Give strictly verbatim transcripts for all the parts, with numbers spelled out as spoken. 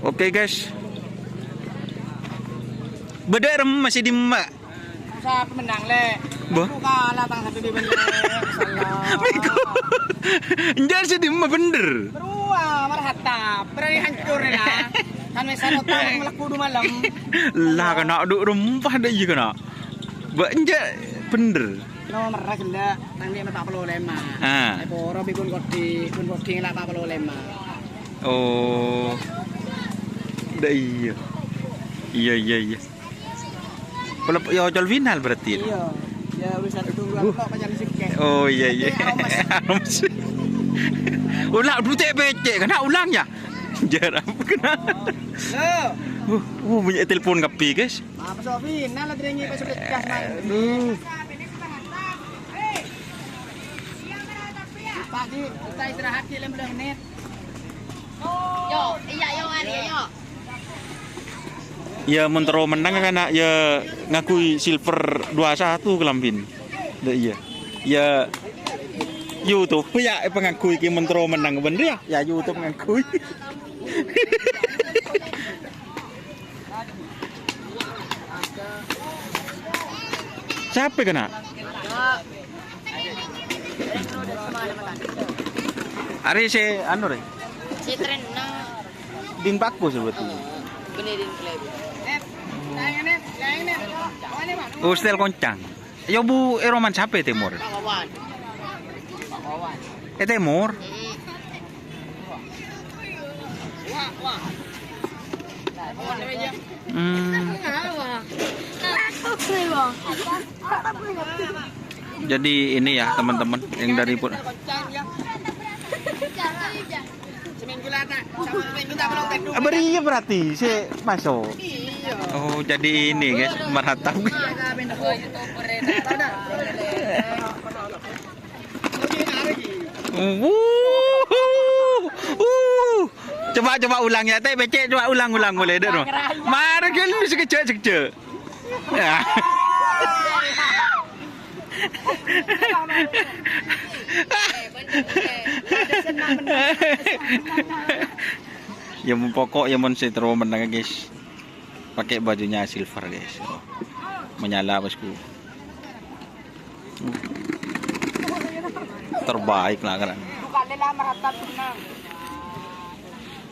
Oke, guys. Bâdâ remma sè dimma? Sapa mennang, Lè'? Bâh. Aku kalah tang sampe' bibir, Lè'. Salah. Mèko. Enjâ' sè dimma bhendher. Beruah, marhatab. Berani hancur, ya, lah. Kan wis ana utang, aku kudu malem. Lah, kèna' du' rempa dâ' iyâ kèna'. Bâ' enjâ' bhendher. Nomerra ghellâ', tang dhi' empat puluh lima. Ah. Eh, poro bi' bun kodi, bun kodi ngala' empat puluh lima. Oh. Dâ' iyâ. Iyâ, iyâ, iyâ. Kalau ya ocol final berarti. Iya. Ya urusan tunggu aku pacar sike. Oh, iya, iya. Oke, awas. Awas. Ulang, bute pecek, kèna' ulang ya? Jarang kèna'. Halo. Uh, uh, bunyi telepon kabbhi, guys. Apa so final lagi ini pas sudah gas main. Aduh. Pak, Ji, kita istirahat, Ji, lima belas menit. Yo, iya, yo, Wan, iya, yo. Ya, mon terro mennang kan, ya, ngakui silver dua satu kelambin. Dâ' iyâ. Ya, YouTube ya, eh, pengakui ki mon terro mennang, bhendher ya? Ya, YouTube ngakui. Sapa kèna'? Arè sè anu rè. Sè trenna. Din Paku sebetulnya. Benerin klep. Oh, style koncang. Ya, Bu, è roman sapa è tèmor? Pak Wawan. È tèmor? Mm-mm. Hmm. Jadi ini ya, teman-teman, yang dari Pur- Seminggu lah, tak. Sama seminggu tak belum tentu. Ah, bâri' iyâ berarti sè maso'. Iya. Oh, jadi ini, guys, marhatab. Wuh. Wuh. Coba, coba ulang ya, Teh. Becek, coba ulang, ulang boleh, deh, no. Mara kan sakejjhâ', sakejjhâ'. Ya. Ya, mon pokok, ya, mon sè terro mennang, guys. Pakai bajunya silver, guys. Menyala bosku. Terbaik lah kan.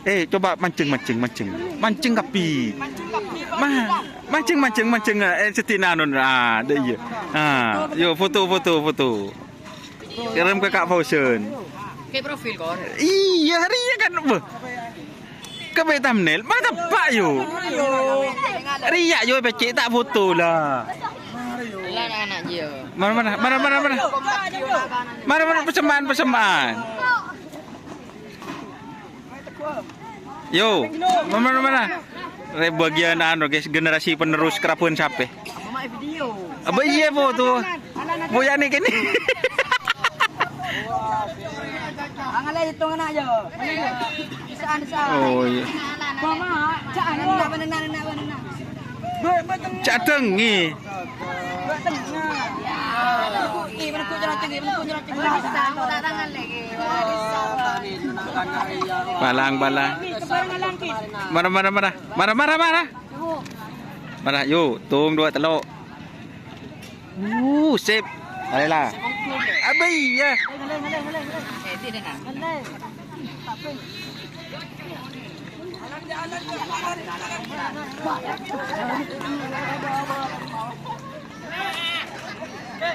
Eh, coba mancing, mancing, mancing. Mancing kabbhi. Ma-, mancing, mancing, mancing. Eh, sedina anu. Ah, dâ' iyâ. Ah, yo foto, foto, foto. Kirim ke Kak Fauzan. Ke profil, Kor. Iya, hari ini kan. Beuh. Ka bâ' thumbnail, mara teppa', yo. Rèya, yo, becek ta' foto, la. Lah, anak-anak, yo. Mara, mara, mara, mara, mara. Mara, mara, persembahan, persembahan. Yo, mara, mara, mara. Rè bâgiyân anu, guys, generasi penerus kerabuan sapi. Apa iya, foto? Boyane kene. Angale hitung anak yo. Saan, saan. Oh, iya. Mama, cak anu. Nak, nak, nak, nak, nak. Cak dengi. Nak, nak. Ih, meneguk ceroceng, ih, meneguk ceroceng. Balang, balang. Mara, mara, mara. Mara, mara, mara. Mara, yo, tung, dua, telu. Uh, sip. Ayolah. Abis, ya.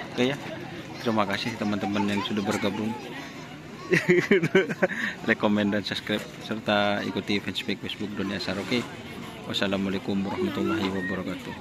Oke, ya. Terima kasih teman-teman yang sudah bergabung. Like, komen, dan subscribe, serta ikuti fanspage Facebook Doni Asar, oke? Wassalamualaikum warahmatullahi wabarakatuh.